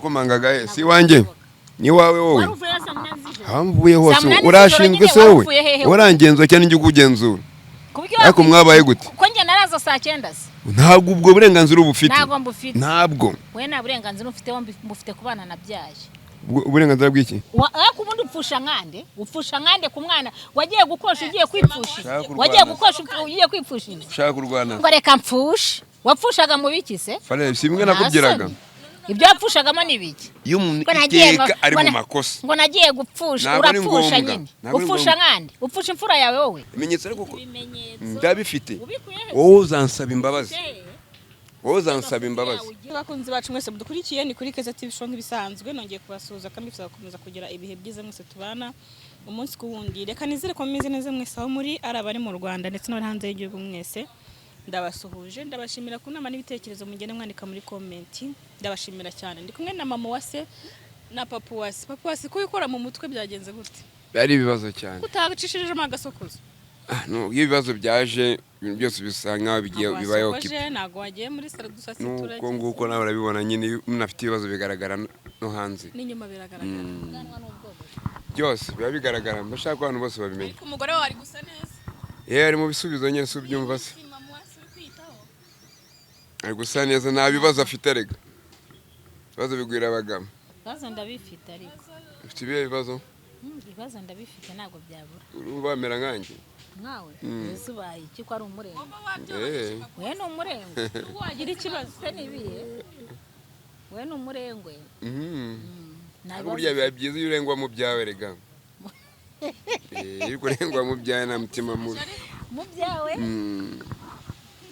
Nakomangaga he? Si iwanjye, ni iwawe wowe. Wari uvuye saa 8 z'ijoro. Aho mvuye hose. Saa 8 z'ijoro. Urashinzwe Nyine se wari wowe? uvuye hehe? Urangenzura cyane, njye ukugenzura? Ku buryo Ariko mwabaye gute? Ko njye naraza saa 9 se? Ntabwo ubwo burenganzira uba ufite. Ntabwo mbufite. Ntabwo. We nta burenganzira ufite, mbufite ku bana nabyaye. Uburenganzira bw'iki? Ariko ubundi upfusha nkande, upfusha nkande ku mwana wagiye gukosha, ugiye kwipfusha. Ushaka kurwana. Wagiye gukosha ugiye kwipfushiriza. Ushaka kurwana. Ngo reka mpfushe, wapfushaga mu biki se? Fare, si bimwe Nta nakubwiraga. soni. Ibyo wapfushagamo ni ibiki? Iyo umuntu Ngo nagiye iteka ari ngo mu makosa. Ngo nagiye gupfusha. Ntabwo ari Urapfusha ngombwa. nyine. Ntabwo ari Upfusha ngombwa. nkande, upfusha imfura yawe wowe. Ibimenyetso ariko ko Ibimenyetso ndabifite. Ubikuye he? Wowe uzansaba imbabazi, wowe uzansaba imbabazi. Abakunzi bacu mwese mudukurikiye, ni kuri Keza TV Show nk'ibisanzwe. Nongeye kubasuhuza kandi mbifuriza gukomeza kugira ibihe byiza mwese tubana umunsi ku wundi. Reka nizere ko mumeze neza mwese aho muri, ari abari mu Rwanda ndetse n'abari hanze y'igihugu, mwese ndabasuhuje. Ndabashimira ku nama n'ibitekerezo mugenda mwandika muri comment, ndabashimira cyane. Ndi kumwe na mama Uwase na papa Uwase. Papa Uwase, ko wikora mu mutwe, byagenze gute? Byari ibibazo cyane. Utagacishijemo agasokozo? Ah, no, iyo ibibazo byaje, ibintu byose bisa nkaho bigiye Ntabwo bibayeho. wasokoje, ntabwo wagiye muri salon dusatsi. Nuko turagize. Nguko nawe urabibona nyine, iyo umuntu afite ibibazo bigaragara no hanze. N'inyuma biragaragara. Byose biba bigaragara, mbashaka ko abantu bose babimenya. Ariko umugore wawe ari gusa neza. Yewe, ari mu bisubizo nyine, si ubyumva se? Si mama Uwase uri kwiyitaho? Ari gusa neza, nta bibazo afite. Erega ibibazo bigwira abagabo. Ibibazo ndabifite ariko. Ufite ibihe bibazo? Ibibazo ndabifite, ntabwo byabura. Urumva wamera nkanjye? Nkawe ese ubaye iki, ko ari umurengwe? We ni umurengwe. Wagira ikibazo. Se ni ibihe? We ni umurengwe. Nta Ariko bibazo. Burya biba byiza iyo urengwa mu byawe rega. Iyo urengwa mu byawe nta mutima mubi. Mu byawe.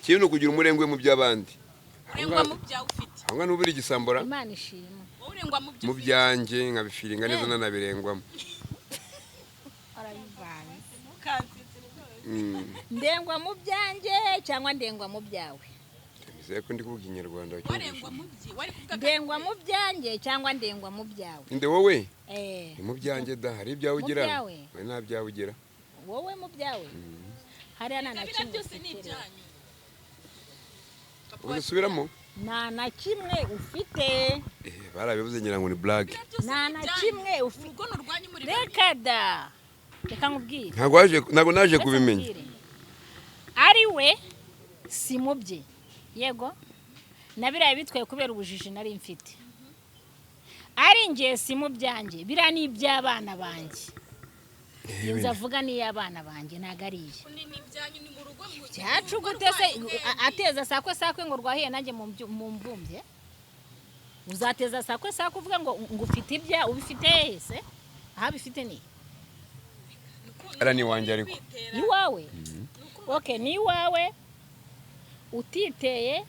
Kimwe ni ukugira umurengwe mu by'abandi. Urengwa mu byawe ufite. Aho ngaho ntubura igisambura. Imana ishimwe. Wowe urengwa mu byo Mu ufite. byanjye nkabifiringa neza, nanabirengwamo. Arabivanze. Ntukansetse rwose. Ndengwa mu byanjye cyangwa ndengwa mu byawe? Nizeye ko ndi kuvuga Ikinyarwanda wacyumvise. Warengwa mu bye wari kuvuga. Ndengwa mu byanjye cyangwa ndengwa mu byawe? Inde wowe? Eh. Ni mu byanjye da, hari ibyawe Mu ugira. byawe? We nta byawe ugira. Wowe mu byawe hariya nta na Biriya kimwe byose ni ufite rero. ibyanyu. Udasubiramo. Nta na kimwe ufite. Eh, barabivuze ngira ngo ni blague. Byose Nta ni na ibyanyu. kimwe ufite. Urugo ni urwanyu muri babiri. Reka da, reka nkubwire. Ntabwo waje, ntabwo naje Reka kubimenya. nkubwire. Ari we si mu bye, yego, na biriya bitwaye kubera ubujiji nari mfite. Ari njye si mu byanjye, biriya ni iby'abana banjye. Iyo nzu avuga ni iy'abana banjye, ntabwo ari iye. Ni ibyanyu, ni mu rugo Cyacu gute se? Ateza sakwe sakwe ngo rwahiye, nanjye mu mbumbye uzateza sakwe sakwe uvuga ngo ufite ibya ubifite hehe se? Aho abifite ni Ara ni wanjye ariko. Iwawe, okay, ni iwawe utiteye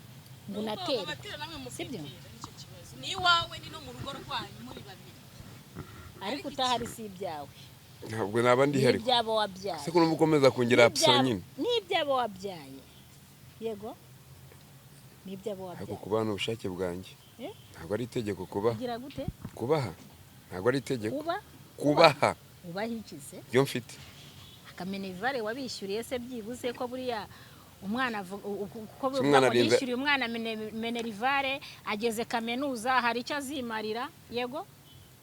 ngo unaterwe. Abatera namwe Sibyo? mukitera, nicyo kibazo. Ni iwawe, ni no mu rugo rwanyu muri babiri. Ariko utahari si ibyawe. Ntabwo naba ndi Ni ariko. ibyabo wabyaye. Se ko numva ukomeza kungira absent nyine. Ni ibyabo wabyaye, yego, ni ibyabo Ariko wabyaye. kubaha ni ubushake bwanjye. Eh? Ntabwo ari itegeko kubaha. Kugira gute? Kubaha ntabwo ari itegeko. Kuba? Kubaha. Ubaha ikize? Ibyo mfite. Akaminerval wabishyuriye se byibuze? Ko buriya umwana ko Si umwana ngo arinze- nishyuriye umwana minerval, ageze kaminuza, hari icyo azimarira? Yego,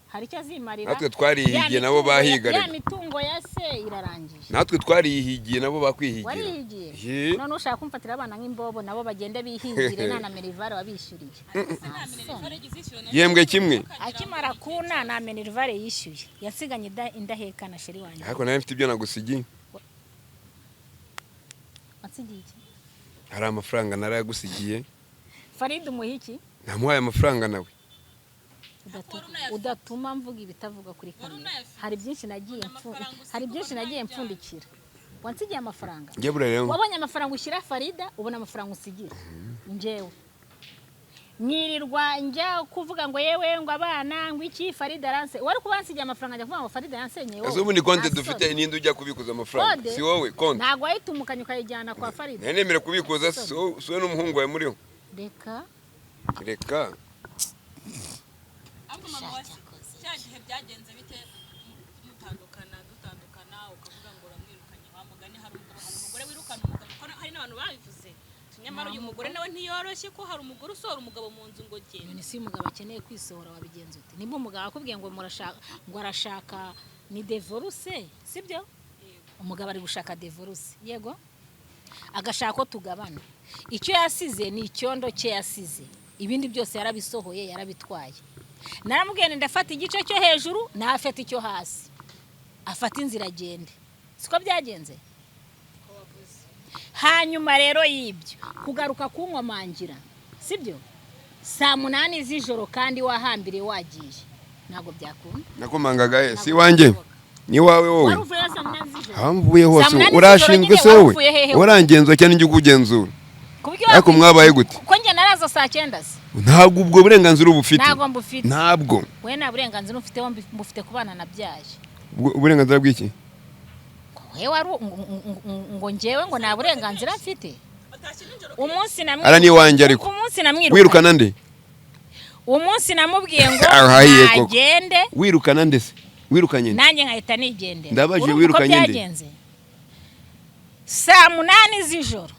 hari icyo azimarira. Natwe twarihigiye, Ya nabo mitungo bahiga ya reka. mitungo ya se irarangiye. Natwe twarihigiye, nabo bakwihigira. Warihigiye? Ye. None ushaka kumfatira abana nk'imbobo, nabo bagende bihingire, nta na minerval wabishyuriye? Yembwe kimwe. Akimara kuna nta minerval yishyuye, yasiganye indahekana chéri wanjye. Ariko nawe mfite ibyo nagusigiye. Wansigiye iki? Hari amafaranga narayagusigiye. Farida umuha iki? Namuhaye amafaranga nawe. Udatuma mvuga ibitavuga kuri kamera. Hari byinshi nagiye mpfundikira. Wansigiye amafaranga? Njye buriya rero Wabonye amafaranga ushyira Farida, ubona amafaranga usigira njyewe, nyirirwa njya kuvuga ngo yewe, ngo abana, ngo iki, Farida aranse. Wari kuba wansigiye amafaranga njya kuvuga ngo Farida yaransenyeye wowe? Ese ubundi konti Nta dufite, soni. ninde ujya kubikuza amafaranga? Kode? Si wowe konti? Ntabwo wayitumukanye ukayijyana kwa Farida? Nari nemere kubikuza, si wowe n'umuhungu wawe muriho? Reka. Reka. Ahubwo mama wa cya gihe byagenze bite mutandukana, dutandukana, ukavuga ngo uramwirukanye? Wa mugani, hari umugabo, hari umugore wirukana umugabo, kuko hari n'abantu babivuze. Nyamara uyu mugore nawe ntiyoroshye, ko hari umugore usohora umugabo mu nzu ngo genda. None se uyu mugabo akeneye kwisohora, wabigenza ute? Nimba umugabo akubwiye ngo murashaka, ngo arashaka ni divorce, sibyo? Umugabo ari gushaka divorce, yego, agashaka ko tugabana. Icyo yasize ni icyondo cye yasize, ibindi byose yarabisohoye, yarabitwaye. Naramubwiye nti ndafata igice cyo hejuru, nafata icyo hasi, afata inzira agende. Siko byagenze. Hanyuma rero y'ibyo kugaruka kunkomangira, sibyo, saa 8 z'ijoro kandi wahambiriye wagiye, ntabwo byakunda. Nakomangaga he? Si iwanjye, ni iwawe wowe. Wari uvuyeyo saa 8 z'ijoro. Aho mvuye hose. Saa 8 z'ijoro Urashinzwe nyine. se Wari wowe? uvuye hehe? Urangenzura cyane, njye ukugenzura? Ku buryo Ariko mwabaye gute? Ko njye naraza saa 9 se? Ntabwo ubwo burenganzira uba ufite. Ntabwo mbufite. Ntabwo. We nta burenganzira ufite, mbufite ku bana nabyaye. Uburenganzira bw'iki? We wari ngo njyewe ngo nta burenganzira mfite. Umunsi namwe Ara ni iwanjye ariko. Umunsi namwirukanye. Wirukana nde? Umunsi namubwiye ngo Ahaye koko. nagende. Wirukana nde se? Wirukanye nde? Nanjye nkahita nigendera. Ndabajije, Urumva uko wirukanye nde? byagenze? Saa 8 z'ijoro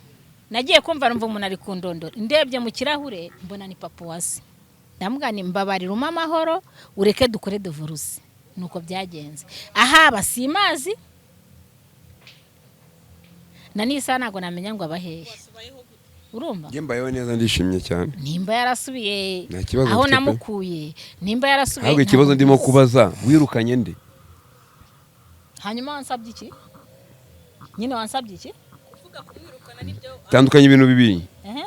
nagiye kumva numva umuntu ari kundondora. Ndebye mu kirahure mbona ni papa wase. Ndamubwira nti mbabarira, umpe amahoro, ureke dukore divorce. Nuko byagenze. Ahaba simazi na n'isaha ntabwo namenya ngo abahehe. Urumva? Njye mbayeho neza, ndishimye cyane. Nimba yarasubiye Nta kibazo aho mfite pe. namukuye, nimba yarasubiye, Ahubwo ikibazo ntabwo ndimo mbizi. kubaza, wirukanye nde? Hanyuma wansabye iki nyine? Wansabye iki? Kuvuga kumwirukana nibyo. Tandukanye ibintu bibiri. Ehe. Nimba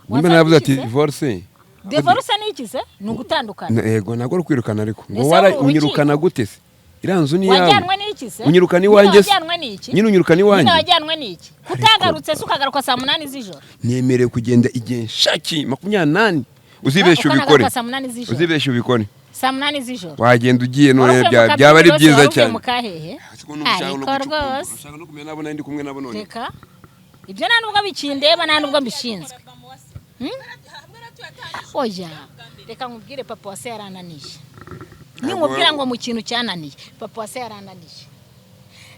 Wansabye navuze iki ati se? divorce. Divorce ni iki se? Ni ugutandukana. Yego, ntabwo ari ukwirukana ariko ngo Ese wara urukiko? unyirukana gute se? Iriya nzu ni iyawe. Wajyanwe n'iki se? Unyirukana Nyine iwanjye se? wajyanwe n'iki? Nyine unyirukana Nyine iwanjye. wajyanwe n'iki? Kutagarutse se, ukagaruka saa 8 z'ijoro? Nemerewe kugenda igihe nshakiye 24. Uzibeshye ubikore. Ukanagaruka saa 8 z'ijoro. Uzibeshye ubikore. Saa 8 z'ijoro. Wagenda ugiye none. Wari uvuye mu Byaba ari kabyiniro se? byiza Wari uvuye cyane. mu kahehe? Ariko n'ushaka no Ariko gucukura, rwose. ushaka no kumenya nabo nari ndi kumwe nabo none. Reka, ibyo nta nubwo bikindeba, nta nubwo mbishinzwe. Oya, reka nkubwire, papa wa se yarananiye. Ninkubwira ngo mu kintu cyananiye, papa wa se yarananiye.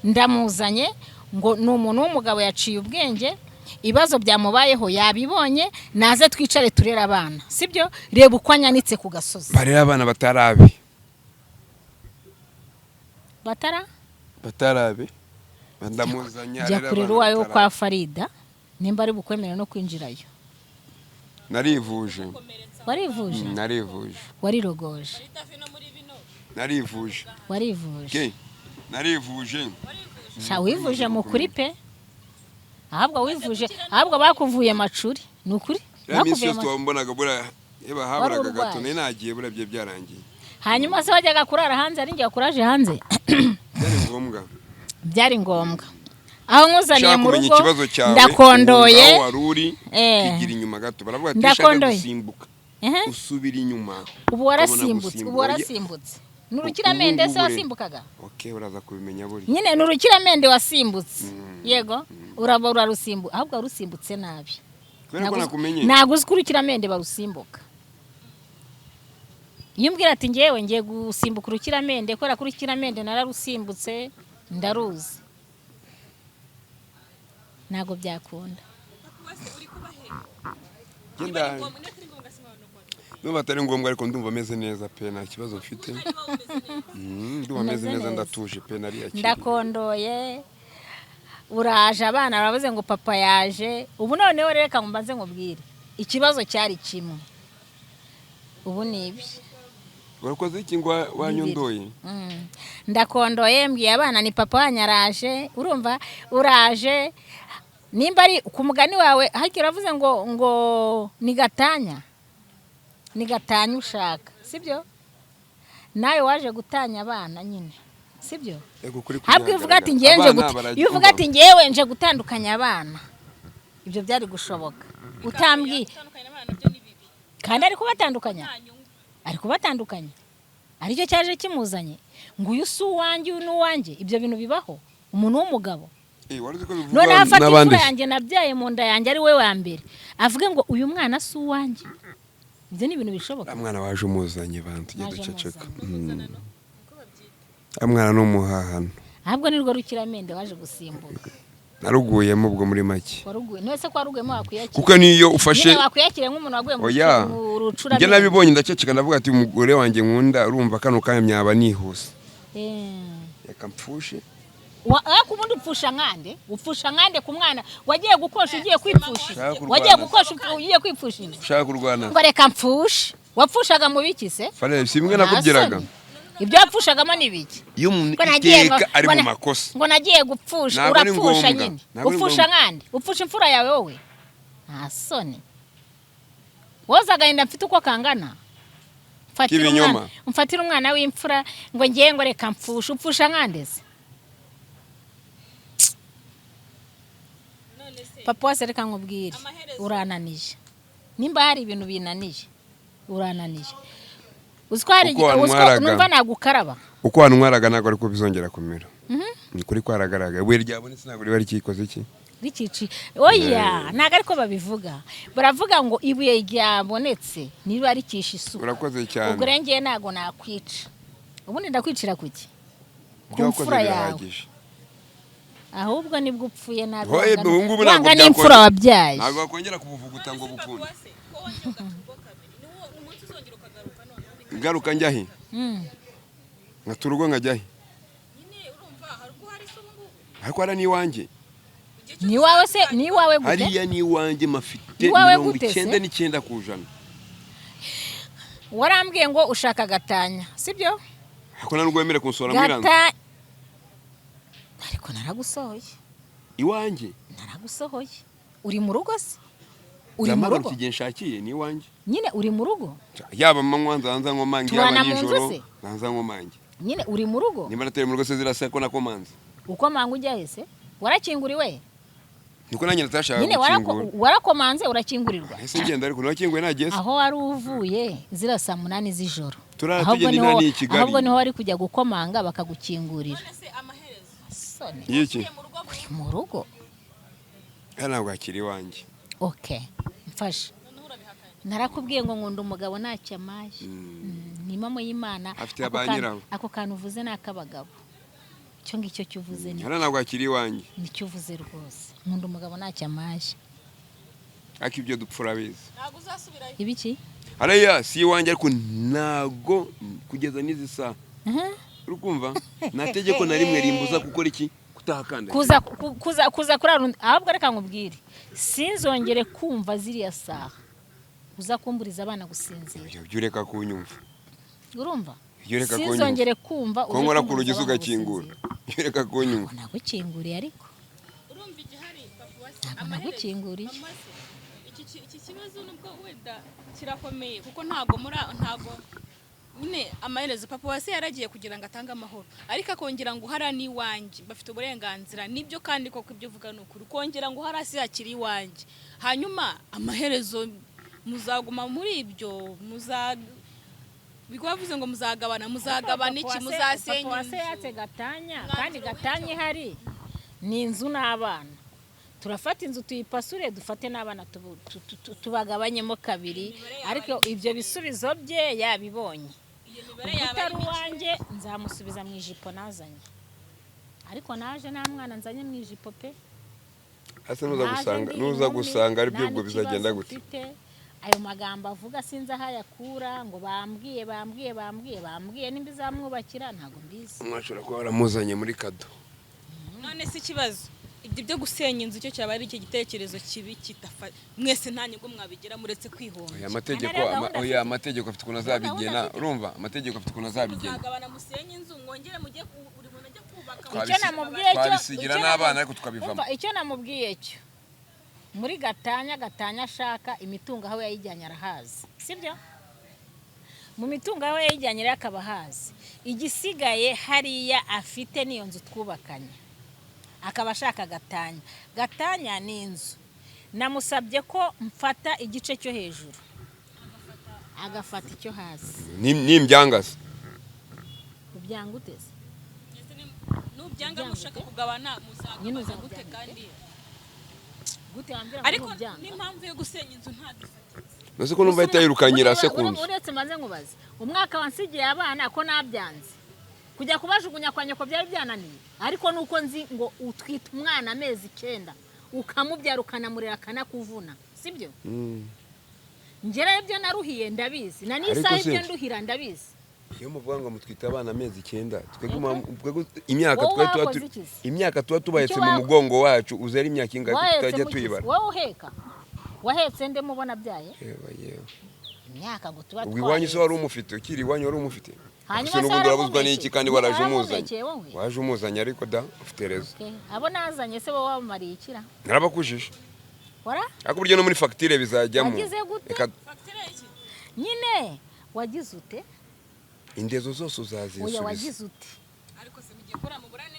Ndamuzanye ngo ni umuntu w'umugabo, yaciye ubwenge, ibibazo byamubayeho yabibonye, naze twicare turere abana, sibyo? Reba uko anyanitse ku gasozi. Barera abana batarabe. Batara Batarabe. Ndamuzanye Jya arera kurera abana uwawe wo batarabe. kwa Farida, nimba ari bukwemere no kwinjirayo. Narivuje. Warivuje? Narivuje. Warirogoje? Narivuje. Warivuje? Ke, narivuje. Sha, wivuje mu kuri pe. Ahubwo wivuje, ahubwo bakuvuye macuri, ni ukuri. Ya minsi Bakuvuye yose macuri. wambonaga buriya yeba haburaga urwaye. gato nari nagiye, buriya byo byarangiye. Hanyuma se wajyaga kurara hanze? Ari njye wakuraje hanze? Byari ngombwa. Byari ngombwa. Aho nkuzaniye Ushaka mu kumenya rugo, ikibazo cyawe, ndakondoye. aho wari uri, ukigira inyuma gato. Baravuga ati ushaka Ndakondoye. gusimbuka Ehe. usubira inyuma. Ubu Ukabona warasimbutse, gusimbuka. ubu warasimbutse. Ni urukiramende se Ubu ngubu wasimbukaga? Okay, uraza kubimenya buri. Nyine ni urukiramende wasimbutse. Yego, uraba urarusimbu, ahubwo warusimbutse nabi. Kubera ko nakumenye. Ntabwo uzi ko urukiramende barusimbuka. Iyo umbwira ati ngewe ngiye gusimbuka urukiramende kubera ko urukiramende nararusimbutse ndaruzi, ntabwo byakunda. Genda. Ndumva atari ngombwa, ariko ndumva ameze neza pe, nta kibazo mfite. Ndumva ameze Umeze neza, neza. ndatuje pe, nariyakiriye. Ndakondoye, uraje, abana baravuze ngo papa yaje. Ubu noneho rero reka mbanze nkubwire, ikibazo cyari kimwe, ubu ni ibi. Urakoze iki ngo wanyondoye? Ndakondoye, mbwiye abana ni papa wanyu araje. Urumva uraje, nimba ari ku mugani wawe hakiri uravuze ngo ni gatanya, ni gatanya ushaka, sibyo? Nawe waje gutanya abana nyine, sibyo? Ego, kuri. Ahubwo iyo uvuga ati ngewe nje iyo uvuga ati ngewe nje gutandukanya abana, ibyo byari gushoboka utambwiye. Gutandukanya n'abana nabyo ni bibi. Kandi ari kubatandukanya. Nta nyungu. Ari kubatandukanya, aricyo cyaje kimuzanye, ngo uyu si uwanjye, uyu ni uwanjye. Ibyo bintu bibaho umuntu w'umugabo? Wari uzi ko bivugwa Noneho afata n'abandi? imfura yanjye nabyaye mu nda yanjye, ari we wa mbere, avuge ngo uyu mwana si uwanjye. Ibyo ni ibintu bishoboka? Uriya mwana waje umuzanye, bantu tujye Waje duceceka. Muzanano niko babyita. Uriya mwana ni umuhahano. Ahubwo ni rwo rukiramende waje gusimbuka. Naruguyemo ubwo muri make. Waruguye none se ko waruguyemo wakwiyakira? Kuko niyo ufashe Nyine wakwiyakira nk'umuntu waguye mu Oya. mu rucuramenyo. Njye nabibonye ndaceceka, ndavuga ati umugore wanjye nkunda, urumva kano kanya myaba nihuse, reka mpfushe. Ariko ubundi upfusha nkande, upfusha nkande ku mwana wagiye gukosha ugiye kwipfusha, Ushaka kurwana. wagiye gukosha ugiye kwipfusha inzu. Ushaka kurwana. Ngo reka mpfushe, wapfushaga mu biki se? Fare, si bimwe nakubwiraga. Nta soni. Ibyo wapfushagamo ni biki? Iyo umuntu Ngo nagiye iteka ari ngo mu makosa. Ngo nagiye gupfusha. Ntabwo ari Urapfusha ngombwa. nyine. Ntabwo ari Upfusha ngombwa. nkande, upfusha imfura yawe wowe, nta soni. Woza agahinda mfite uko kangana. Mfatira K'ibinyoma. Mfatira umwana w'imfura ngo ngiye ngo reka mpfushe, upfusha nkande se? None se Papa wese, reka nkubwire. Amaherezo. Urananije. Nimba hari ibintu binanije, urananije. Uzi ko hari Uko igihe uzi ko wantwaraga. numva nagukaraba. Uko wantwaraga ntabwo ariko bizongera kumera. Ni kuri kwaragaragaye, ibuye ryabonetse ntabwo riba rikikoze iki. Rikici oya, ntabwo ariko babivuga, baravuga ngo ibuye ryabonetse niba rikisha isuku. Urakoze cyane. Ubwo rero ngewe ntabwo nakwica, ubundi ndakwicira kuki ku Ibyo wakoze mfura yawe? birahagije. Ahubwo nibwo upfuye nabi. Hoye, ubu ngubu ntabwo Wanga n'imfura byakongera. wabyaye. Ntabwo wakongera kubuvuguta ngo bukunde. Papa se ko wongera ugaturwa kabiri, ni wo umunsi uzongera ukagaruka noneho Ngaruka njya he? Nkatura urugo nkajya he? Nyine urumva hari ubwo hari se ubu ngubu. Ariko hariya ni iwanjye. Igihe cyose Ni iwawe se? Ni iwawe gute? Hariya ni iwanjye, mafite Iwawe mirongo gute se? 99%. Warambwiye ngo ushaka gatanya, sibyo? Ariko nta nubwo wemere kunsohora muri iriya nzu. Gata, ariko naragusohoye. Iwanjye. Naragusohoye. Uri mu rugo se? Uri mu Ndamagarutse rugo igihe nshakiye, ni iwanjye. Nyine uri mu rugo. Yaba amanywa nzanza nkomange, yaba Tubana mu nzu nijoro se? nzanza nkomange. Nyine uri mu rugo. Nimba natari mu rugo se, zirasa ko nakomanze? Uko manga ujya hese? Warakinguriwe? Niko nanjye natashaka Nyine gukingura. Warakomanze urakingurirwa? Ese ngenda ariko nakinguye nagiye se? Aho wari uvuye zira saa 8 z'ijoro. Turara Ahubwo tugenda inani i Kigali. Ahubwo niho wari kujya gukomanga bakagukingurira. None se amaherezo Soni. Y'iki? ugiye mu rugo? Uri mu rugo. Hano ntabwo hakiri iwanjye. Okay, mfashe. Noneho urabihakanye. Narakubwiye ngo nkunda umugabo ntacyo amaye. Ni impamo y'Imana. Afite Ako ba nyirawo. Ako kantu uvuze ni ak'abagabo, icyo ngicyo cyo uvuze ni Hano ntabwo hakiri iwanjye. Nicyo uvuze rwose, nkunda umugabo ntacyo amaye. Ariko ibyo dupfa urabizi. Ntabwo uzasubirayo. Ibiki? Hariya si iwanjye, ariko ntabwo kugeza n'izi saha, uri kumva, nta tegeko na rimwe rimbuza gukora iki, kutahakandagira. Kuza kuri rundi. Ahubwo reka nkubwire, sinzongere kumva ziriya saha uza kumburiza abana gusinzira. Ibyo byo ureka kunyumva. Urumva? Ibyo ureka kunyumva. Sinzongere kumva Ko uze nkora ku kumburiza rugi abana ugakingura. gusinzira. Ibyo ureka kunyumva. Ntabwo nagukinguriye ariko. Urumva igihari, papa wa se Ntabwo amaherezo nagukinguriye. Mama se, iki kibazo nubwo wenda kirakomeye, kuko ntabwo muri ntabwo nyine amaherezo papa wa se yaragiye kugira ngo atange amahoro, ariko akongera ngo hariya ni iwanjye, bafite uburenganzira, nibyo. Kandi koko ibyo uvuga ni ukuri, kongera ngo hariya si hakiri iwanjye. Hanyuma amaherezo muzaguma muri ibyo, muza bavuze ngo muzagabana, muzagabana iki? Muzasenya Papa wa se inzu? yatse gatanya Umwanzuro kandi gatanya w'icyo? ihari ni inzu n'abana. Turafata inzu tuyipasure, dufate n'abana tubagabanyemo kabiri. Ariko ibyo bisubizo bye yabibonye. Iyo mibare yaba Utari ari mike. uwanjye nzamusubiza mu ijipo nazanye, ariko naje nta mwana nzanye mu ijipo pe. Hasi nuza Naje gusanga ndi nuza inkumi, gusanga ari byo nta ubwo bizagenda n'ikibazo gute? mfite. Ayo magambo avuga sinzi aho ayakura, ngo bambwiye, bambwiye, bambwiye, bambwiye nimba izamwubakira, ntabwo mbizi. Mwashobora kuba waramuzanye muri kado. None se ikibazo, ibyo byo gusenya inzu cyo cyaba ari iki gitekerezo kibi kitafa mwese nta nyungu mwabigira muretse kwihombya? Oya, amategeko Hano hariho gahunda oya, afite. amategeko afite ukuntu azabigena. Gahunda afite. Urumva, amategeko afite ukuntu azabigena. Muzagabana, musenye inzu, mwongere mujye buri muntu ajye kubaka. Icyo namubwiye cyo Twabisigira icyo n'abana ariko tukabivamo. Umva, icyo namubwiye cyo muri gatanya, gatanya ashaka imitungo aho yayijyanye arahazi, sibyo? Mu mitungo aho yayijyanye rero akaba ahazi, igisigaye hariya afite n'iyo nzu twubakanye, akaba ashaka gatanya. Gatanya ni inzu. Namusabye ko mfata igice cyo hejuru, agafata icyo hasi. Nimbyangase? Ubyanga uteze? Ndetse nubyanga mushaka kugabana, Nyine muzagabana uzabyanga gute ute? kandi? Gute wambwira ngo Ariko nubyanga? n'impamvu yo gusenya inzu ntabwo ifatika. Nose ko numva ahita yirukanyira se ku nzu? Uretse mbanze nkubaze, umwaka wansigiye abana ko nabyanze, ko Kujya kubajugunya kwa nyoko byari byananiye, ariko nuko nzi ngo utwita umwana amezi 9 ukamubyara ukanamurera akanakuvuna, sibyo? Ngera ibyo naruhiye ndabizi, na n'isaha Ariko se- ibyo nduhira ndabizi. Iyo muvuga ngo mutwite abana amezi 9, twebwe imyaka Wowe twari tuba wakoze iki se? Imyaka tuba tubahetse Icyo mu mugongo wacu uzera imyaka ingahe Wahetse tutajya mukizi? tuyibara? Wowe uheka, wahetse nde mubona abyaye? Yewe, yewe. Imyaka ngo tuba Ubwo iwanyu se wari umufite? Ukiri iwanyu wari umufite? Hanyuma Gusa se n'ubundi urabuzwa n'iki kandi waraje umuzanye? Waramuhekeye wowe? Waje umuzanye, ariko da ufite rezo. Okay. Abo nazanye se wowe wabamariye ikira? Narabakujije. Wara Ariko buryo no muri fagitire bizajyamo. Wagize gute? Reka. Fagitire y'iki? Nyine wagize ute? Indezo zose Oya, uzazinsubiza. wagize ute? Ariko se mugiye gukora muburane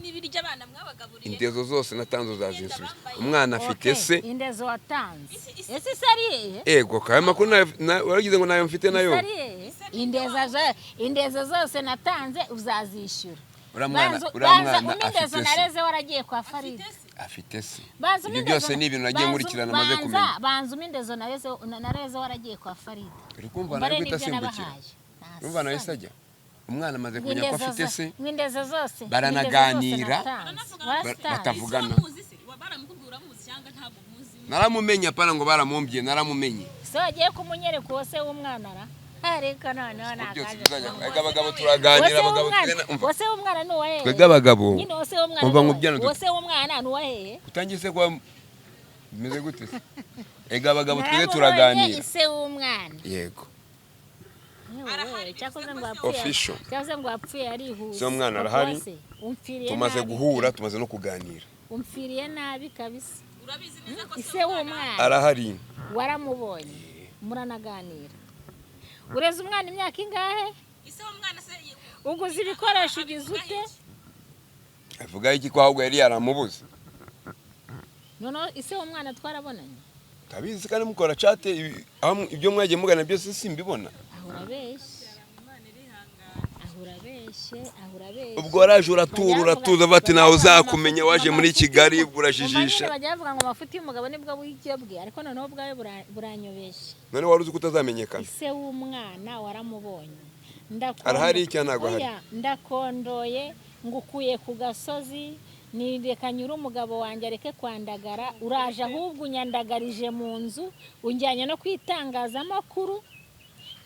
n'ibiryo abana mwabagaburiye? Indezo zose natanze uzazinsubiza. Umwana afite Okay, se. Indezo watanze, ese isi ari hehe? Ego, kayo makuru waragize ngo nayo mfite nayo. Isi ari hehe? Indezo zose natanze uzazishyura. Uriya mwana- Banza uriya mwana umpe indezo afite se. nareze waragiye kwa Farida. Afite se. Banza umpe Ibyo byose indezo ni ibintu nagiye nkurikirana maze kumenya. Banza umpe indezo nareze waragiye kwa Farida. Uri kumva Umbare nawe guhita n'ibyo asimbukira. nabahaye. Nta Urumva nawe soni. se ajya, umwana amaze kumenya ko afite se. Indezo zose Baranaganira. indezo zose natanze. Warazitanze. Batavugana. Uramuzi se? Baramukubwira uramuzi cyangwa ntabwo umuzi? Naramumenye, apana ngo baramumbye, naramumenye. Se wagiye kumunyereka uwo se w'umwana ra? Ariko noneho Ubwo byose nakaje. bizajya. Ariko abagabo turaganira, abagabo tugana, umva. Wose w'umwana ni uwa hehe? Twebwe abagabo, Nyine wose w'umwana umva ni ngo uwa- byano wose w'umwana ni uwa hehe? Utangiye se kuba bimeze gute se? Ega abagabo twebwe Naramubonye, turaganira. Ise w'umwana. Yego. Yewe, cyakoze ngo wapfuye. Official. Cyakoze ngo wapfuye arihuse. Se w'umwana arahari. Papa se, umfiriye Tumaze nabi. guhura, tumaze no kuganira. Umfiriye nabi kabisa. Urabizi neza ko Ise w'umwana Arahari. waramubonye, muranaganira, ureze umwana imyaka ingahe? Ise w'umwana se Uguze ibikoresho, ugize ute? Avuga iki ko ahubwo yari yaramubuze? Noneho ise w'umwana twarabonanye. Ndabizi kandi mukora chat, ibyo mwagiye mugana byose simbibona. Aho urabeshye, aho urabeshye, aho urabeshye. Ubwo waraje uratura, uratuza, bati nawe uzakumenya waje muri Kigali urajijisha. Umva nyine, bajya bavuga ngo amafuti y'umugabo nibwo buryo bwe, ariko noneho ubwawe buranyobeshye. None wari uzi ko utazamenyekana? Ise w'umwana waramubonye? Arahari cyangwa ntabwo ahari? Oya, ndakondoye, ngukuye ku gasozi, nireka nyure umugabo wanjye areke kwandagara, uraje ahubwo unyandagarije mu nzu, unjyanye no ku itangazamakuru,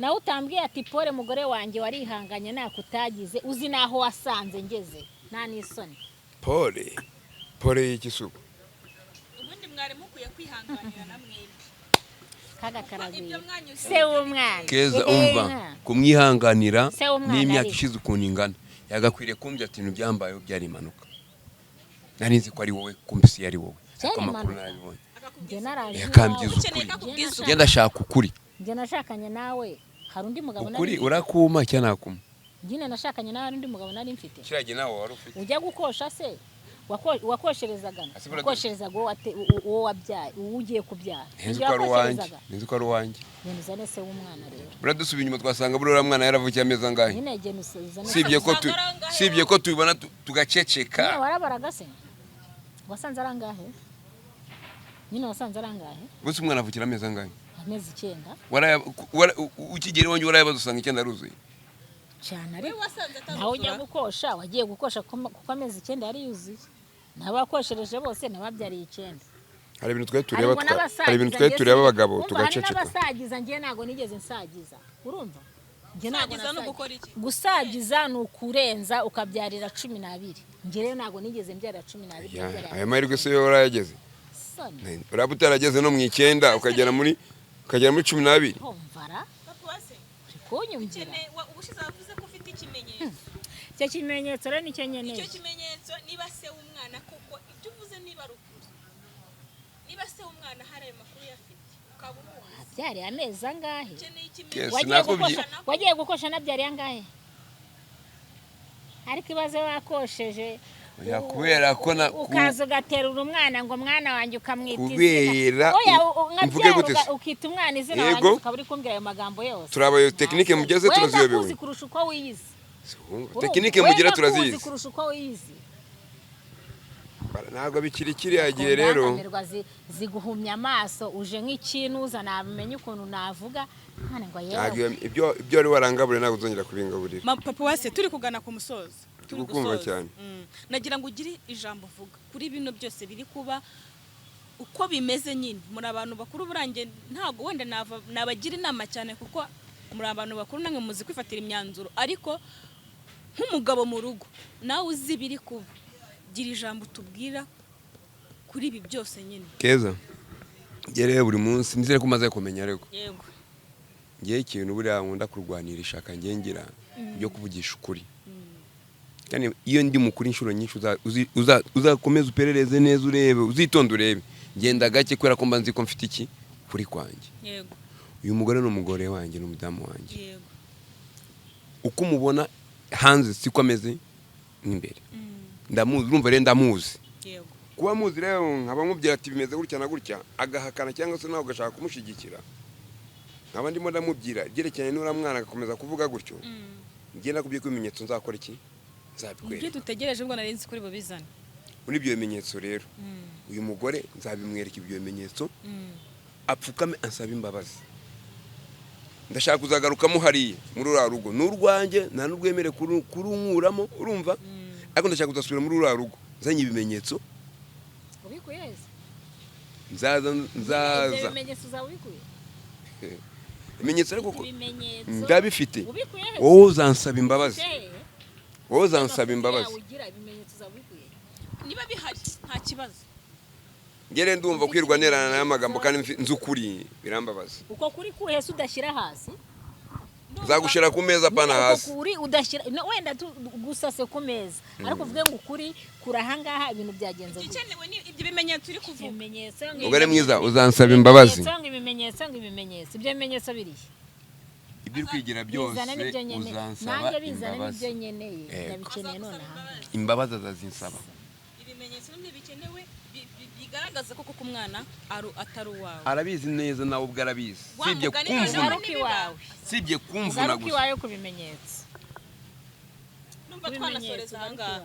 nawe utambwiye ati pole mugore wanjye, warihanganye ntako utagize, uzi n'aho wasanze ngeze, nta n'isoni. Pole pole y'ikisuku. Ubundi mwari mukwiye kwihanganira na mwembi. Kaga karagwira. Ibyo mwanyuze. Se w'umwana. Keza, umva, kumwihanganira Se w'umwana n'imyaka ari. ishize ukuntu ingana, yagakwiriye kumbya ati ibintu byambayeho byari impanuka, nari nzi ko ari wowe, kumva isi yari wowe, Byari ariko amakuru impanuka. narabibonye. Njye naraje Yakambyiza iwawe. Ukeneye ukuri. ko akubwiza Njye ndashaka ukuri. Njye nashakanye nawe hari undi mugabo nari Ukuri mfite. urakuma cyangwa nakuma? Nyine nashakanye nawe hari undi mugabo nari mfite. Kiriya gihe nawe wari ufite. Ujya gukosha se wakosherezaga Ase buriya- wakosherezaga uwo wabyaye, uwo ugiye kubyara? Nzi ko ari uwanjye, nzi ko ari uwanjye. Genda uzane se w'umwana rero. Buriya dusubiye inyuma twasanga buriya uriya mwana yaravukiye amezi angahe? Nyine genda uzane. Sibye ko tubibona tugaceceka. Nyine warabaraga se, wasanze ari angahe? Nyine wasanze ari angahe? Gusa umwana avukira amezi angahe? Amezi 9. Ukigera iwanjye warayabaza usanga 9 aruzuye. Cyane. We Ariko wasanze nawe ujya ataruzura. gukosha, wagiye gukosha kuko amezi 9 yari yuzuye, n'abakoshereje bose nababyariye 9. Hari ibintu twari tureba Harimo n'abasagiza. Hari ibintu twari Njye tureba abagabo umva, hari tugaceceka. n'abasagiza. Njye ntabwo nigeze nsagiza, urumva? Njye ntabwo Gusagiza no nasagiza. gukora iki? Gusagiza ni ukurenza ukabyarira 12. Njye rero ntabwo nigeze mbyarira 12. Ya, Nabyariye ayo mahirwe se yo warayageze? Soni. Uraba utarageze no mu 9 ukagera muri 12. Ntumvara. Papa wase Uri kunyumvira? ukeneye ubushize wavuze ko ufite ikimenyetso. Icyo kimenyetso rero nicyo nkeneye. Icyo kimenyetso, niba se w'umwana koko ibyo uvuze niba ari ukuri, niba se w'umwana hari ayo makuru yafite ukaba umuzi. Abyariye amezi angahe? Ukeneye ikimenyetso. Yes, Wagiye wagiye gukosha nabyariye angahe? Ariko ibaze wakosheje Oya, kubera ko ukaza ugaterura umwana ngo mwana wanjye, ukamwita Kubera izina. Oya, mvuge nkabyara gute se? ukita umwana izina, Yego. warangiza ukaba uri kumbwira ayo magambo yose. Turabayo technique mugeze Wenda turaziyobewe. kuzi kurusha uko wiyizi. Urumva, technique mugira Wenda kuzi turazizi. kurusha uko wiyizi. Ntabwo bikiri kiriya gihe rero. Kundangamirwa ziguhumya amaso, uje nk'ikinuza, namenye ukuntu navuga. None ngo Ntabwo yewe. ibyo wari warangaburiye ntabwo uzongera kubingaburira. Papa wase, turi kugana ku musozo. Turi Tugukumva gusoza. cyane. Nagira ngo ugire ijambo uvuga kuri bino byose biri kuba uko bimeze nyine. Muri abantu bakuru, burangiye ntabwo wenda nabagira inama cyane, kuko muri abantu bakuru namwe muzi kwifatira imyanzuro, ariko nk'umugabo mu rugo nawe uzi ibiri kuba, gira ijambo utubwira kuri ibi byose nyine. Keza, njye rero buri munsi nizere ko umaze kumenya, ariko Yego. ngewe ikintu buriya nkunda kurwanira ishaka ngira ryo kuvugisha ukuri, kandi iyo ndi mukuri inshuro nyinshi uzakomeza uperereze neza, urebe, uzitonde urebe, ngenda gake kubera ko mba nzi ko mfite iki kuri kwanjye. Uyu mugore ni umugore wanjye, ni umudamu wanjye. Uko umubona hanze siko ameze n'imbere. Ndamuzi, urumva rero ndamuzi. Kuba muzi rero, nkaba nkubwira ati bimeze gutya na gutya, agahakana cyangwa se nawe ugashaka kumushyigikira, nkaba ndimo ndamubwira ibyerekeranye n'uriya mwana agakomeza kuvuga gutyo, njye nakubwiye ko ibimenyetso nzakora iki? Ibyo Nzabikwereka. dutegereje ubwo nari nzi kuri bubizane. Muri ibyo bimenyetso rero, uyu mugore nzabimwereka ibyo bimenyetso, apfukame ansaba imbabazi. Ndashaka kuzagarukamo hariya muri uriya rugo, ni urwanjye, nta n'urwemere kurunkuramo, urumva? Ariko ndashaka kuzasubira muri uriya rugo nzanye ibimenyetso. Ubikuye he se? Nzaza. Ibyo Nzaza. bimenyetso uzaba ubikuye? Ibimenyetso ariko Ibimenyetso ndabifite. Ubikuye he? Wowe uzansaba imbabazi. Se, Wowe uzansaba imbabazi. yawe ugira ibimenyetso uzaba ubikuye? Niba bihari nta kibazo. Ngere ndumva kwirwa nerana n'amagambo kandi nzi ukuri birambabaza. Uko kuri kuhe se udashyira hasi? Nzagushyira ku meza, apana Nyine uko hasi. kuri udashyira no, wenda gusase ku meza, ariko uvuge ngo ukuri kuri ahangaha, ibintu byagenze gutya. Igikenewe ni ibyo bimenyetso uri kuvuga. Ibimenyetso ngo Mugore mwiza, uzansaba imbabazi. Ibimenyetso ngo ibimenyetso ngo ibimenyetso, ibyo bimenyetso birihe? Ibyo uri kwigira byose, Bizana n'ibyo nkeneye. uzansaba Nanjye bizana imbabazi. n'ibyo nkeneye. Yego. Ndabikeneye nonaha. Imbabazi azazinsaba. Ibimenyetso nibyo bikenewe bigaragaza ko koko umwana atari uwawe. Arabizi neza, nawe ubwo arabizi. Wa Sibye mugani kumvuna. noneho Ugaruke iwawe. Sibye kumvuna Ugaruke gusa. iwawe ku bimenyetso. Numva Ibimenyetso, twanasoreza ugaruke ahangaha.